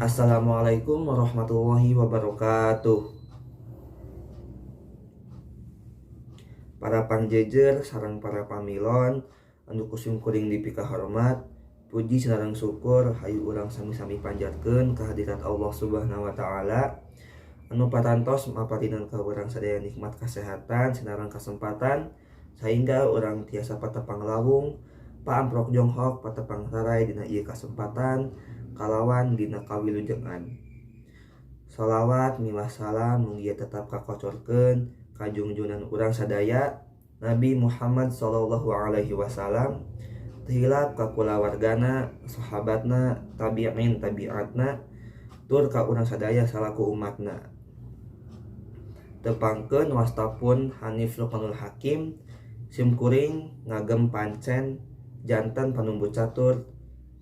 Assalamualaikum warahmatullahi wabarakatuh. Para pangjejer sareng para pamilon anu ku simkuring dipikahormat, puji sareng syukur hayu urang sami-sami panjatkeun kehadirat Allah Subhanahu wa taala anu parantos maparinan ka urang sadaya nikmat kasehatan sinareng kasempatan sehingga urang tiasa patepang lawung paamprok jonghok patepang tarai dina ieu kasempatan kalawan dina kawilujengan. Shalawat miwah salam mugia tetap kakocorkeun ka junjunan urang sadaya Nabi Muhammad sallallahu alaihi wasallam, teu hilap ka kulawargana, sahabatna, tabi'in tabi'atna, tur ka urang sadaya salaku umatna. Tepangkeun wastapun Hanif Luqmanul Hakim, simkuring ngagem pancen janten panumbu catur,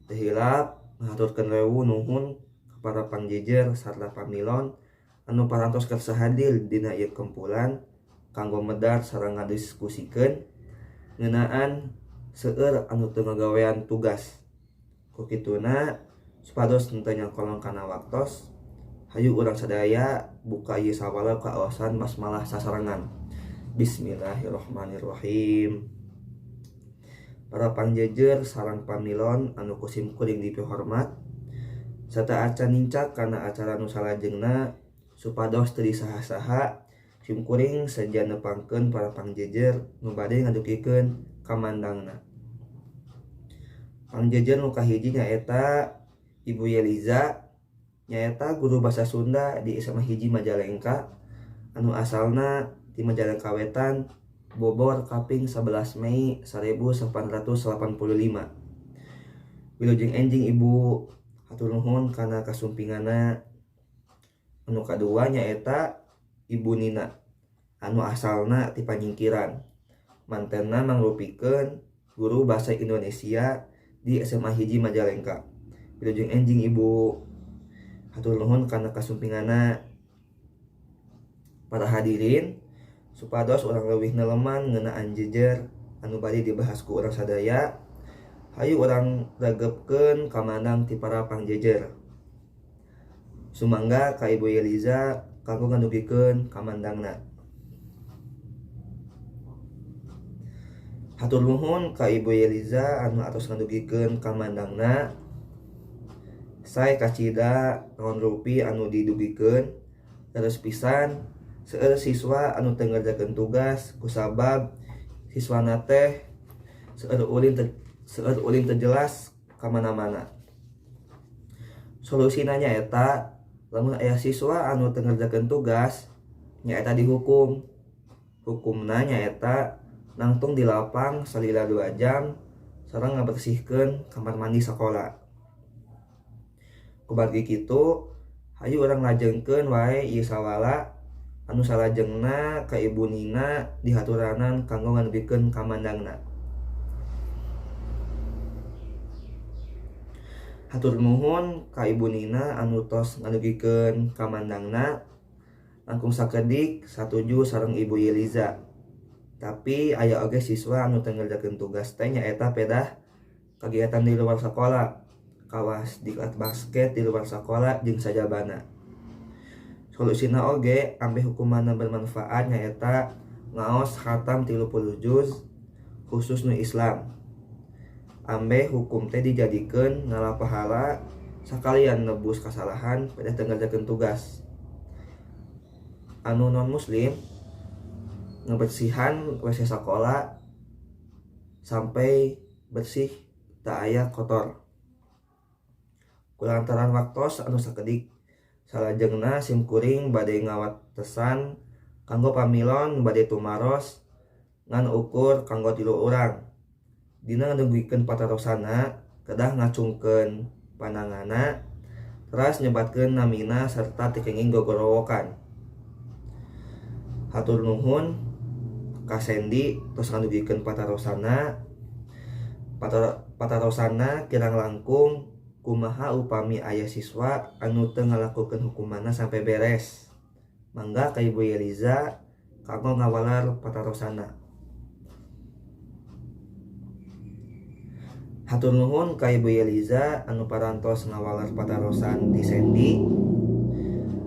teu hilap ngahaturkeun rewu nuhun ka para pangjejer sarta pamilon anu parantos kersa hadir dina ieu kumpulan kanggo medar sareng ngadiskusikeun ngeunaan seueur anu teu ngagawean tugas. Ku kituna supados henteu nyakolong kana waktos, hayu urang sadaya buka ieu sawala kaosan basmalah sasarengan. Bismillahirrahmanirrahim. Para pangjejer sareng pamilon anu ku simkuring dipihormat, serta acan nincak kana acara nu salajengna supados teu disaha-saha, simkuring seja nepangkeun para pangjejer nu bade ngadugikeun kamandangna. Pangjejer nu kahiji nyaeta Ibu Yeliza, nyaeta guru basa Sunda di SMA Hiji Majalengka anu asalna di Majalengka Wetan, Bogor kaping 11 Mei 1885. Wilujeng enjing Ibu, hatur nuhun kana kasumpinganna. Anu kadua nyaeta Ibu Nina anu asalna ti Panyingkiran, mantenna mangrupikeun guru bahasa Indonesia di SMA Hiji Majalengka. Wilujeng enjing Ibu, hatur nuhun kana kasumpinganna. Para hadirin, supados urang leuwih neleman ngeunaan jejer anu bade dibahas ku urang sadaya, hayu urang regepkeun kamandang ti para pangjejer. Sumangga ka Ibu Yeliza kanggo ngadugikeun kamandangna. Hatur nuhun ka Ibu Yeliza anu atos ngadugikeun kamandangna. Sae kacida naon rupi anu didugikeun, terus pisan seueur siswa anu teu ngerjakeun tugas kusabab siswana teh seueur ulin teu jelas ka mana-mana. Solusina nyaeta lamun aya siswa anu teu ngerjakeun tugas nyaeta dihukum. Hukumna nyaeta nangtung di lapang salila 2 jam sareng ngabersihkeun kamar mandi sakola. Kumargi kitu hayu urang lajengkeun wae ieu sawala anu salajengna ka Ibu Nina dihaturanan kanggo ngadugikeun kamandangna. Hatur nuhun ka Ibu Nina anu tos ngadugikeun kamandangna. Langkung sakedik satuju sareng Ibu Yeliza. Tapi aya oge siswa anu teu ngerjakeun tugas teh nyaeta pedah kagiatan di luar sakola, kawas diklat basket di luar sakola jeung sajabana. Solusina oge ambe hukumanna bermanfaat nyaeta ngaos khatam 30 juz khusus nu Islam. Ambe hukum teh dijadikeun ngala pahala sakalian nebus kasalahan pada teu ngerjakeun tugas. Anu non muslim ngebersihan WC sakola sampai bersih tak aya kotor. Kulantaran waktos anu sakedik salajengna simkuring bade ngawatesan kanggo pamilon bade tumaros ngan ukur kanggo 3 urang. Dina ngadugikeun patarosana kedah ngacungkeun panangana teras nyebatkeun namina serta teu kenging gogorowokan. Hatur nuhun ka Sandy tos ngadugikeun patarosana. Patarosana kirang langkung kumaha upami aya siswa anu teu ngalakukeun hukumanna sampai beres. Mangga ka Ibu Yeliza kanggo ngawalar patarosana. Hatur nuhun ka Ibu Yeliza anu parantos ngawaler patarosan ti Sandy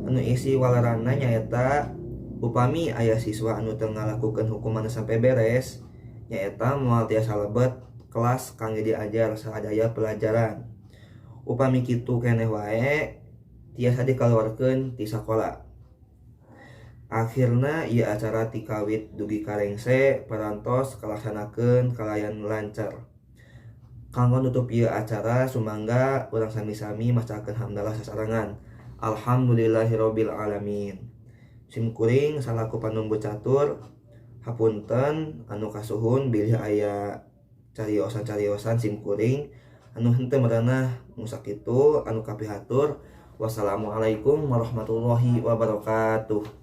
anu isi waleranna nyaeta upami aya siswa anu teu ngalakukeun hukuman sampai beres, nyaeta moal tiasa lebet kelas kangge diajar sadaya pelajaran. Upami kitu keneh wae, tiasa dikaluarkeun ti sakola. Akhirna ieu acara ti kawit dugi ka rengse parantos kalaksanakeun kalayan lancar. Kanggo nutup ieu acara, sumangga urang sami-sami macakeun hamdalah sasarengan. Alhamdulillahirabbil alamin. Sim kuring salaku panumbu catur hapunten anu kasuhun bilih aya cariosan-cariosan sim kuring anu henteu merenah. Mung sakitu anu kapihatur. Wassalamualaikum warahmatullahi wabarakatuh.